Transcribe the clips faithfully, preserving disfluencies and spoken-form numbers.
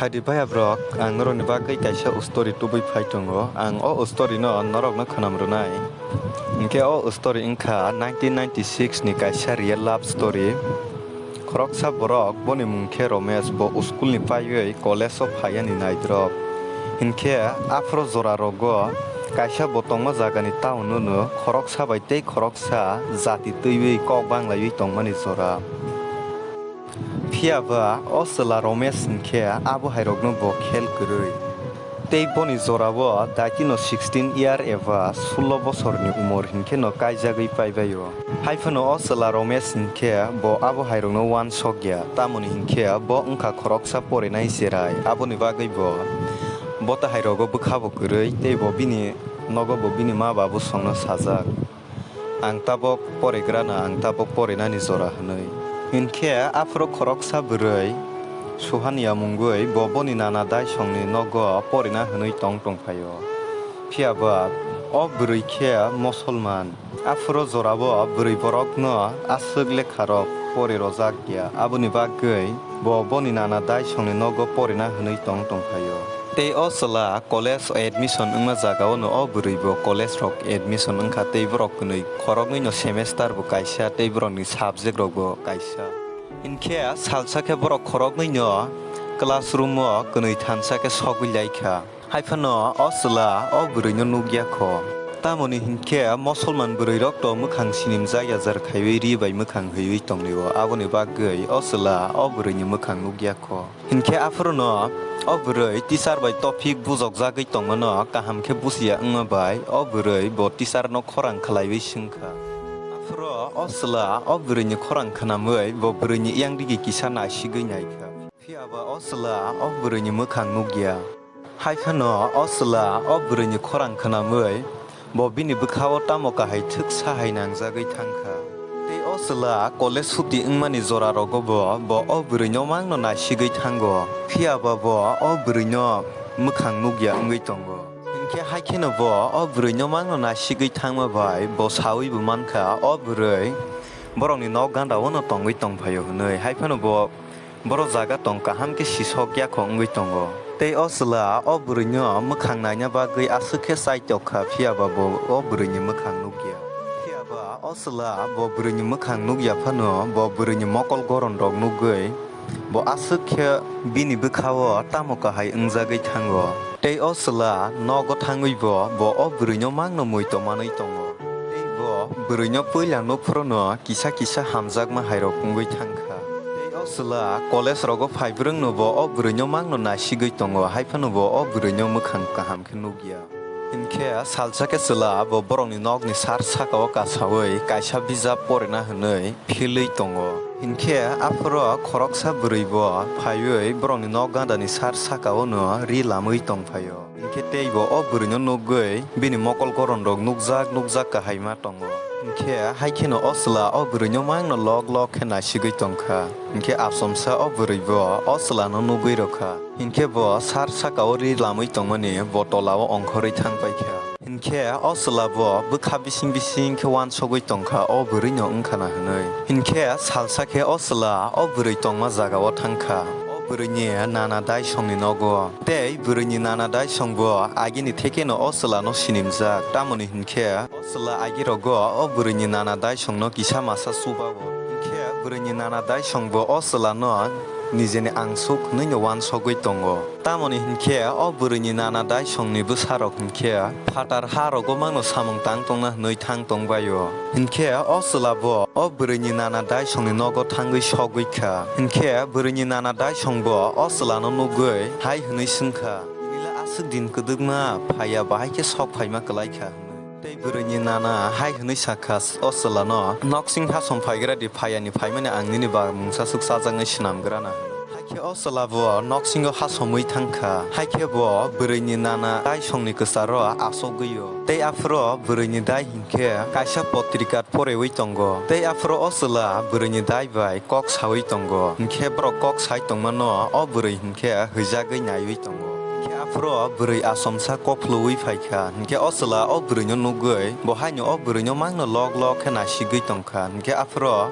Hadi bhaiya brok, ang norokni bagwi kaisa story tubui phai tongo. Ang o story no norokno khwnam rwnai. Hinkhe o story wngkha nineteen ninety-six ni kaisa real love story. Khoroksa borok, boni mung khe Romesh, bo school ni paiwi college o phaiyani naidrop. Hinkhe aphuru jora rogo kaisa bo tongma jagani town o no khoroksa bai tei khoroksa jati twiwi kok banglaiwi tongmani jora. Phiya ba o chwla Romesh hinkhe abo hairokno bo khel kwrwi. Tei boni jorao daitino sixteen year eba sullo bosorni umor hinkheno kaijagwi paibaio. Haiphano o chwla Romesh hinkhe bo abo hairokno uansokya, tamoni hinkhe bo wngkha khoroksa porinai cherai, aboni bagwi bo bo tahairogo bwkhabo kwrwi tei bo bini nogo bo bini ma babu songno sajak. Ang tabok porigrano ang tabok porinani jora hwnwi. Hinkhe aphuru khoroksa bwrwi Suhania mungwi bo boni nana Daisongni nogo porina hwnwi tong tongphaio. Phiya ba o bwrwi khe Musulman. Aphuru jorao bwrwi borokno aswk lekharok pori rwjak ya, aboni bagwi bo boni nana Daisongni nogo porina hwnwi tong tongphaio. Tei o chwla college admission wngma jagao no o bwrwi bo college rok admission wngkha tei borok kwnwi khoroknwi no semester bo kaisa tei borokni subject rok bo kaisa. Hinkhe salsa khe borok khoroknwi no classroom o kwnwi thansa khe sogwi laikha. Haiphano o chwla o bwrwi no nukya kho. Tamoni hinkhe Musulman bwrwi rok to mwkhang sinimjak yajar khaiwi ri bai mwkhang hwiwi tonglio, aboni bagwi o chwla o bwrwi ni mwkhang nukya kho. Hinkhe aphuru no o bwrwi teacher bai topic bujokjagwi tongmano kaham khe bujiya wngma bai o bwrwi bo teacher no khorang khlaiwi swngkha. Aphuru o chwla o bwrwi ni khorang khwnamwi bo bwrwi ni yang digi kisa naisigwi naikha. Phiya ba o chwla o bwrwi ni mwkhang nukya. Haiphano o chwla o bwrwi ni khorang khwnamwi bo bini bwkhao tamo kahai thwksa hai nangjagwi thangkha. Tei o chwla college suti wngmani jora rogo bo, bo o bwrwi no mangno naisigwi thango. Phiya ba bo o bwrwi no mwkhang nukya wngwi tongo. Hinkhe hai kheno bo o bwrwi no mangno naisigwi thangma bai bo sawi bo mankha o bwrwi borokni nok ganda o no tongwi tongphaio hwnwi. Haiphano bo Borok jaga tong kaham khe sisok ya kho wngwi tongo. Tei o chwla o bwrwino mwkhang naina bagwi aswk khe chaitok kha, phiya ba bo o bwrwini mwkhang nuk ya. Phiya ba o chwla bo bwrwini mwkhang nuk ya phano bo bwrwini mokol goron rok nugwi bo aswk khe bini bwkha-o tamo kahai wngjagwi thango. Tei o chwla nogo thangwi bo, bo o bwrwino mangno muitom manwi tongo. Tei bo bwrwino puila nuk phuru no kisa kisa hamjakma hairok wngwi thang kha. Tei o chwla college rogo phai bwrwngno bo o bwrwino mangno naisigwi tongo, hai phano bo o bwrwino mwkhang kaham khe nuk ya. Hinkhe salsa khe chwla bo borokni nokni sar saka-o kasaui kaisa bijap porina hwnwi philwi tongo. Hinkhe aphuru khoroksa bwrwi bo phaiwi borokni nok gandani sar saka-o no ri lamwi tong phaio. Hinkhe tei bo o bwrwino nukgwi bini mokol goron rok nukjak nukjak kahai ma tongo. Hinkhe hai kheno o chwla o bwrwino mangno lok lok khe naisigwi tong kha. Hinkhe achomsa o bwrwi bo o chwlano nugwi rw kha. Hinkhe bo sar saka-o ri lamwi tongmani bo tola-o ongkhorwi thang pai kha. Hinkhe o chwla bo bwkha bising bising khe uansugwi tong kha o bwrwino wng khana hwnwi. Hinkhe salsa khe o chwla o bwrwi tongma jaga-o thang kha. O bwrwini nana Daisongni nogo. Tei bwrwini nana Daisong bo agini thekeno o chwlano sinimjak. Tamoni hinkhe o chwla agirogo o bwrwini nana Daisongno kisa masa chubago. Hinkhe bwrwini nana Daisong bo o chwlano nijeni angsuk hwnwi no uansugwi tongo. Tamoni hinkhe o bwrwini nana Daisongni bwsarok hinkhe phatar ha rogo mangno samung tang tongna hwnwi thang tong baio. Hinkhe o chwla bo o bwrwini nana Daisongni nogo thangwi sogwi kha. Hinkhe bwrwini nana Daisong bo o chwlano nugwi hai hwnwi swng kha, "Nini le aswk din kwdwkma phaiya, bahai khe sok phaima kwlai kha?" hwnwi. Tei bwrwini nana hai hwnwi sa kha o chwlano, "Noksing hasom phaigra di, phaiya ni phaimani ang nini ba mungsa swk chajaknai swnam gra na." Hakhe o chwla bo noksingo hasomwi thang kha. Hakhe bo bwrwini nana Daisongni kwcharo achugwi-o. Tei aphuru bwrwini dai hinkhe kaisa potrika porewi tongo. Tei aphuru o chwla bwrwini dai bai kok sawi tongo. Hinkhe borok kok sai tongmano o bwrwi hinkhe hwijagwi naiwi tongo. Hinkhe aphuru bwrwi achomsa kok phluwi phai kha. Hinkhe o chwla o bwrwino nugwi bo haino o bwrwino mangno lok lok khe naisigwi tong kha. Hinkhe aphuru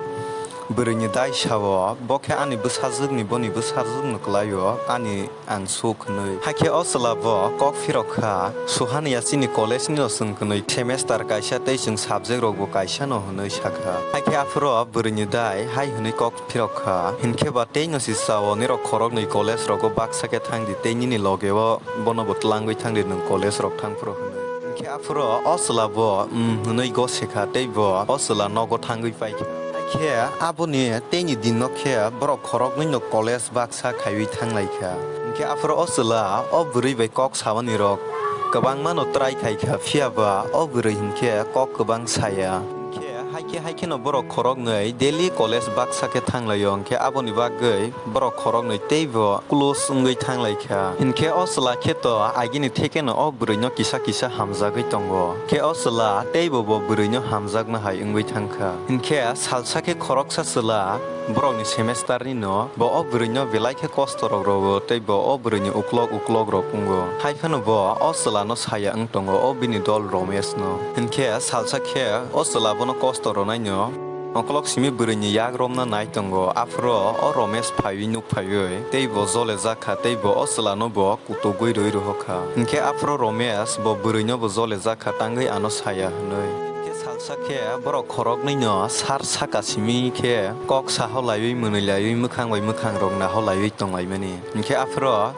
Bwrwini dai sao, bo khe ani bwsajwkni boni bwsajwkno kwlaio, ani ang suk hwnwi. Hakhe o chwla bo kok phirok kha, suhaniya chini college-ni no chwng kwnwi semester kaisa tei chwng subject rokbo kaisa no hwnwi sakha. Hakhe aphuru bwrwini dai hai hwnwi kok phirok kha, hinkhe ba teino si sao nirok khoroknwi college rogo baksa khe thangdi tei nini logeo bonobo twlangwi thangdi nwng college rok thangphuru hwnwi. Hinkhe aphuru o chwla bo, "Umm," hwnwi gose kha tei bo o chwla nogo thangwi pai kha. Hakhe aboni teini dinno khe borok khoroknwino college baksa khaiwi thanglai kha. Hinkhe aphuru o chwla o bwrwi bai kok samanirok kwbangmano try khai kha, phiya ba o bwrwi hinkhe kok kwbang saya. Hinkhe haikhe haikheno borok khoroknwi daily college baksa khe thanglaio, hinkhe aboni bagwi borok khoroknwi teibo close wngwi thanglai kha. Hinkhe o chwla khe to agini thekeno o bwrwino kisa kisa hamjagwi tongo. Khe o chwla teibo bo bwrwino hamjakma hai wngwi thang kha. Hinkhe salsa khe khoroksa chwla borokni semester ni no bo o bwrwino belai khe kosto rok rwo tei bo o bwrwini uklok uklok rok wngo. Haiphano bo o chwlano saya wng tongo o bini dol Romesh no. Hinkhe salsa khe o chwla bono kosto rwnaino uklok simi bwrwini yak romna nai tongo. Aphuru o Romesh phaiwi nuk phaiwi tei bo jole jak kha tei bo o chwlano bo kutugwi rwi rohor kha. Hinkhe aphuru Romesh bo bwrwino bo jole jak kha tangwi ano saya hwnwi. Hinkhe salsa khe borok khoroknwino sar saka simi khe kok saho laiwi mwnwi laiwi mwkhang bai mwkhang rok naho laiwi tong laimani. Hinkhe aphuru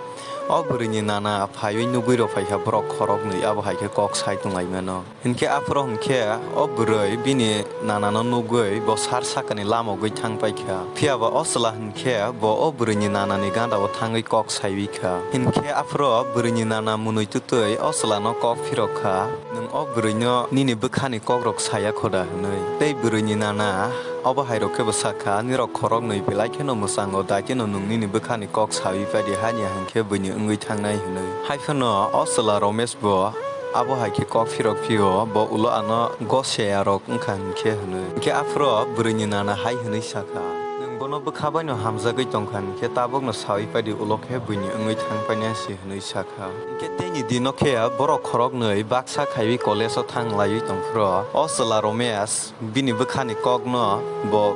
o bwrwini nana phaiwi nugwi rw phai kha borok khoroknwi abo hai khe kok sai tong laimano. Hinkhe aphuru hinkhe o bwrwi bini nanano nugwi bo sar sakani lamogwi thang pai kha. Phiya ba o chwla hinkhe bo o bwrwini nanani gandao thangwi kok saiwi kha. Hinkhe aphuru bwrwini nana mwnwi twtwi o chwlano kok phirok kha, "Nwng o bwrwino nini bwkhani kokrok saya kho da?" hwnwi. Tei bwrwini nana obo hai rok khe bo sa kha, "Nirok khoroknwi belai kheno mwchango, daitino nwng nini bwkhani kok sawi pai di, hanya hinkhe buini wngwi thangnai," hwnwi. Haiphano o chwla Romesh bo abo hai khe kok phirok phio, bo ulo ano goseyarok wng kha hinkhe hwnwi. Hinkhe aphuru bwrwini nana hai hwnwi sa kha, "Nwng bono bwkha baino hamjagwi tong kha hinkhe tabukno sawi pai di, ulo khe buini wngwi thang painai si," hwnwi sa kha. Hinkhe teini dino khe borok khoroknwi baksa khaiwi college-o thang laiwi tong phuru o chwla Romesh bini bwkhani kokno bo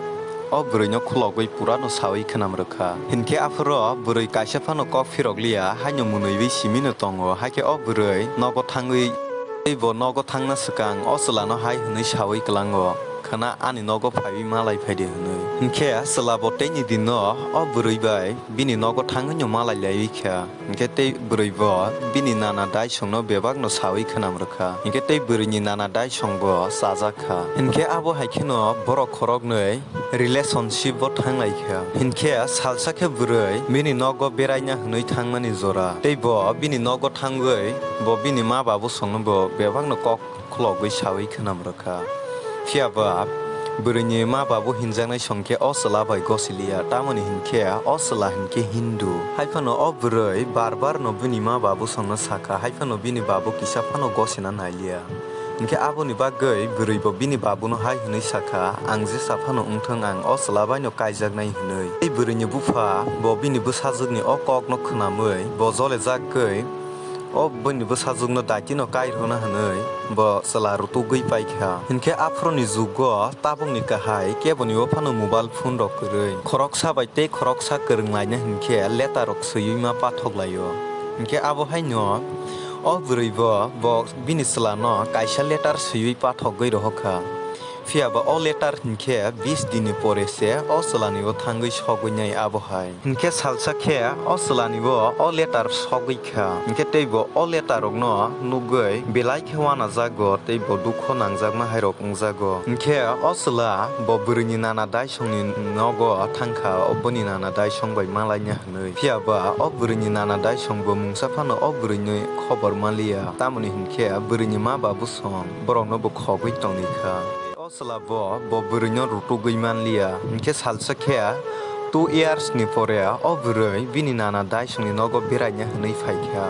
o bwrwino khulogwi purano sawi khwnam rwkha. Hinkhe aphuru bwrwi kaisa phano kok phirok liya, haino mwnwiwi simino tongo. Hakhe o bwrwi nogo thangwi tei bo nogo thangna swkang o chwlano hai hwnwi sawi kwlango, "Khwna ani nogo phaiwi malai phaidi," hwnwi. Hinkhe chwla bo teini dino o bwrwi bai bini nogo thangwino malai laiwi kha. Hinkhe tei bwrwi bo bini nana daisongno bebakno sawi khwnam rwkha. Hinkhe tei bwrwini nana daisong bo chajak kha. Hinkhe abo hai kheno borok khoroknwi relationship bo thanglai kha. Hinkhe salsa khe bwrwi bini nogo beraina hwnwi thangmani jora. Tei bo bini nogo thangwi bo bini ma babu songno bo bebakno kok khulogwi sawi khwnam rwkha. Phiya ba bwrwini ma babu hinjaknai song khe o chwla bai gosiliya, tamoni hinkhe o chwla hinkhe Hindu. Haiphano o bwrwi bar bar no bini ma babu songno sakha, haiphano bini babu kisa phano gosina nailiya. Hinkhe aboni bagwi bwrwi bo bini babuno hai hwnwi sakha, "Ang jesa phano wngthung, ang o chwla baino kaijaknai," hwnwi. Tei bwrwini bupha bo bini bwsajwkni o kokno khwnamwi bo jole jakgwi o bini bwsajwkno daitino kairwna hwnwi bo chwla rutugwi pai kha. Hinkhe aphuruni jugo tabukni kahai keboni o phano mobile phone rok kwrwi. Khoroksa bai tei khoroksa kwrwng laina hinkhe letter rok swiwi ma pathok laio. Hinkhe abo haino o bwrwi bo, bo bini chwlano kaisa letter swiwi pathogwi rohor kha. Phiya ba o letter hinkhe bis dinni pore se o chwlani o thangwi sogwi nai abo hai. Hinkhe salsa khe o chwlani bo o letter sogwi kha. Hinkhe tei bo o letter rokno nugwi belai khe wanajago tei bo dukho nangjakma hai rok wngjago. Hinkhe o chwla bo bwrwini nana daisongni nogo thangkha, o boni nana daisong bai malaina hwnwi. Phiya ba o bwrwini nana daisong bo mungsa phano o bwrwini khobor manliya, tamoni hinkhe bwrwini ma babu song borokno bo khogwi tongwi kha. O chwla bo, bo bwrwino rutugwi manliya. Hinkhe salsa khe two years ni pore o bwrwi bini nana daisongni nogo beraina hwnwi phai kha.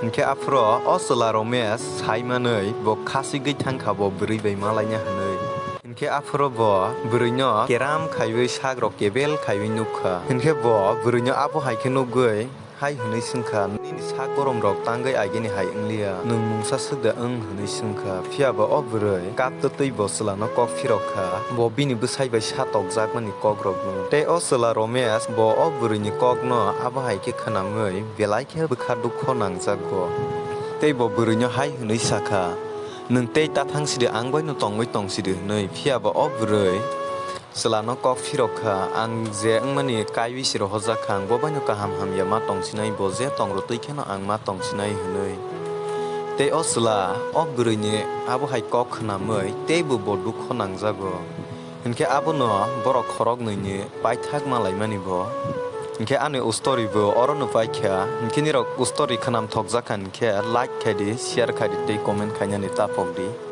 Hinkhe aphuru o chwla Romesh sai manwi bo khasigwi thang kha bo bwrwi bai malaina hwnwi. Hinkhe aphuru bo bwrwino keram khaiwi sak rok kebel khaiwi nuk kha. Hinkhe bo bwrwino abo hai khe nugwi Hai hwnwi swngkha, "Nini sak boromrok tangwi aigini hai wngliya, nwng mungsa swk da wng?" hwnwi swngkha. Phiya ba o bwrwi kaptwtwi bo chwlano kok phirok kha, bo bini bwsai bai sa tokjakmani kokrokno. Tei o chwla Romesh bo o bwrwini kokno abo hai khe khwnamwi belai khe bwkha dukho nangjago. Tei bo bwrwino hai hwnwi sakha, "Nwng tei tathang sidi, ang baino tongwi tong sidi," hwnwi. Phiya ba o bwrwi chwlano kok phirok kha, "Ang je wngmani kaiwi se rohorjak kha, ang bo baino kaham hamya ma tongsinai, bo je tong rwtwi kheno ang ma tongsinai," hwnwi. Tei o chwla o bwrwini abo hai kok khwnamwi teibo bo dukho nangjago. Hinkhe abono borok khoroknwini paithak ma laimani bo. Hinkhe ani ustori bo orono paikha. Hinkhe nirok ustori khwnam thokjak kha hinkhe like khai di, share khai di tei comment khainani ta pok di.